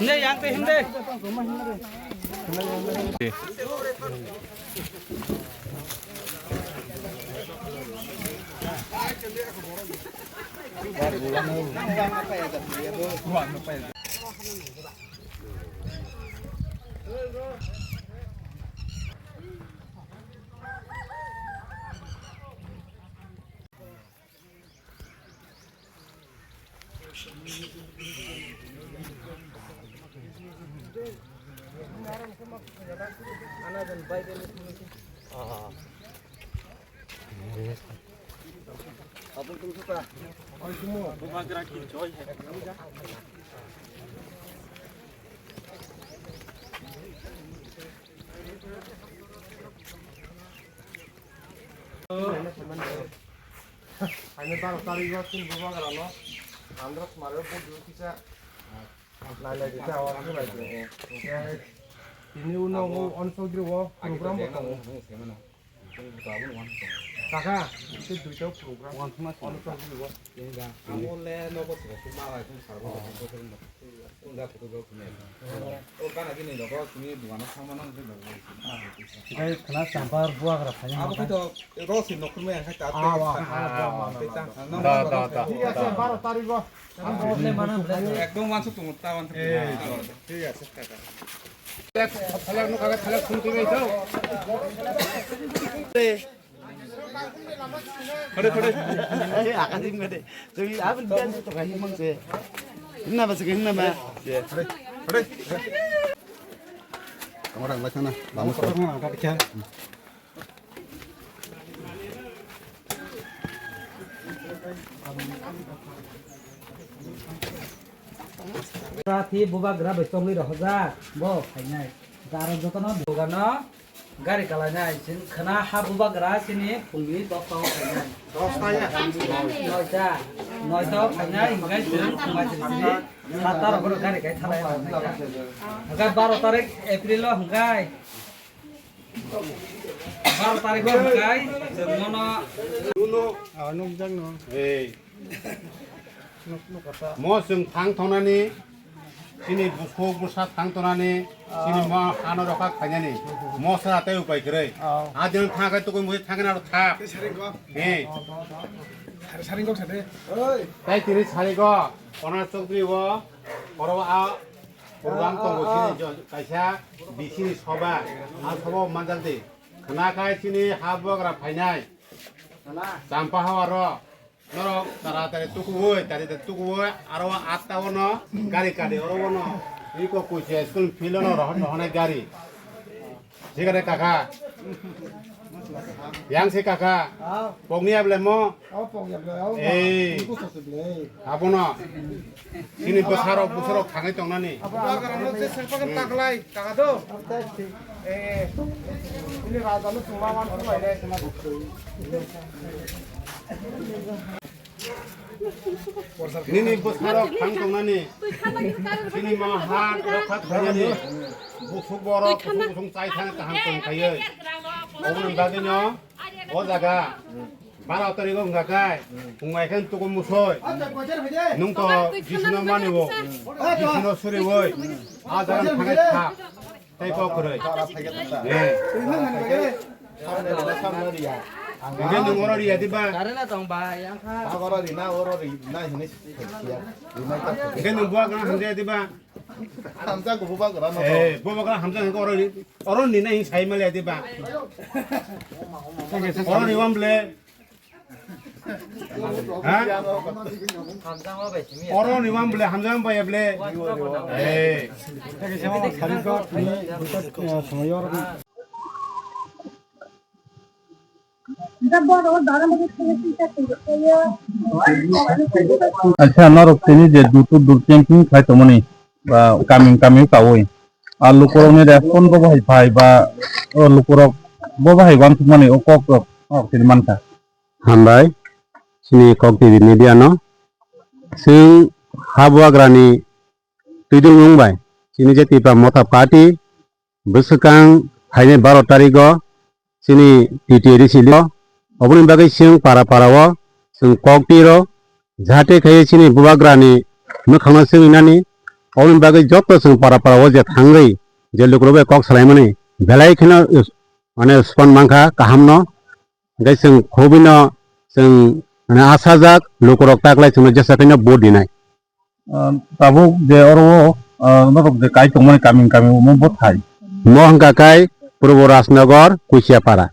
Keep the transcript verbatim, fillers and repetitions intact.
Ne yang te hinde. Haino baro tarikgo chini bubagrano andro sumaro budu kisa nailai kisa o khulai di. Tini uno o Onsogiri o program bo tongo. Kaka, se duita program Onsogiri o. Tei khwna chambar buagra phaina abo khe to rosni nokhormai ang khe ta. Da, da, da, da. Thik ase, baro tarikgo. Ekdom wansuk tongo, ta wansuk tongo. Thik ase, kaka. Thalak, thalak nukha khe thalak sung twi bai thao. Khore, khore. Ei, akasim khade. Jodi abin bian to kai mang se. Hinna ba se hinna ba. Khore, khore. Kamara ang lakana. Lama ko. Rati bubagra bai tongwi rohorjak, bo phainai. Garo jotono dogano gari kalainai, chwng khwna ha bubagra chini phungni dosta o phainai. Dosta ya? Noita, noita o phainai, hingkhai chwng phungai chwng chini satta rok gari kai thalai o phainai. Hingkhai baro tarik April o hingkhai. Baro tarikh o hwnkhe chwng mono. Nuno. Ah, nukjakno. Ei. Nuk-, nukata. Mo chwng thang thongnani, chini bukhuk bwsa thang thongnani, chini mo hano rokha khainani. Mo sara tei upai kwrwi. Ah. A din thang khai tukui mui thang na thap. Tei saring kok. Ei. Sari, saring kok sade. Oi. Tai tini saring kok. Ona chokdri o. Oro a Program tongo chini jo-, kaisa bisini soba, a soba manjak di. Khwna khai chini ha bubagra phainai. Champa hawaro norok tara tari tukuwi, tari tari tukuwi, aro atta ono gari kadi oro ono. Iko kuchia school field ono rohor rohonai gari. Thik ase kaka. Yang se kaka. Ah. Pokni able mo. Oh, pokni able. Oh, ei. Buku sosok le. Abono. Sini bwsarok, bwsarok thangwi tongnani. Abo ang karano se sepakan taklai, kaka do. Eh, ini raja lu semua wan semua ini. Nini bwsarok thang tongnani, chini ma ha rokha khainani, busuk borok kusung kusung chai thang kaham tong khaiwi. Oboni bagwino o jaga baro tarikh wngkha khai, wngmai khe tuku musoi. Nwng to bisino maniwo, bisino suriwoi, a jaga thangwi thap. Tei kok kwrwi. Twi mang nang bagwi. Hingke nwng oro riya diba? Karena tong ba yang kha. Oro rina, oro rina hinwi siya. Hingke nwng bubagra hamjaya diba? Hamjak bubagra no. Eh, bubagra hamjak hingke oro ri-, oro nina hing sai maliya diba? Oro riwam ble. Ha? Oro ni wan bole hamjak bai bole. Eh. Acha, norok tini je dur dur camping khai tongmani ba kami kami kawi. A lukurok ni respond bo bahai phai ba o lukurok bo bahai wansukmani o kok rok norok tini mankha. Hambai, chini Kok T V media no. Chwng habuagrani twidulmung bai, chini je Tipra Motha Party, bwswkang phainai baro tarikgo chini T T A D C o, oboni bagwi chwng para para o chwng kok tiro, jahate khe chini bubagrani mwkhangno swngwi nani, oboni bagwi joto chwng para para o je thangwi je lukurok bai kok salaimani belai kheno mane spon mankha kahamno, hwnkhe chwng khobino chwng mane asajak lukurok taklai chwngno jesa kheno vote dinai. Ah, tabuk je oro o, ah, norok je kai tongmani kami kami omo bwthai. Mo hwnkha kai Purbo Rajnagar, Kuisiapara.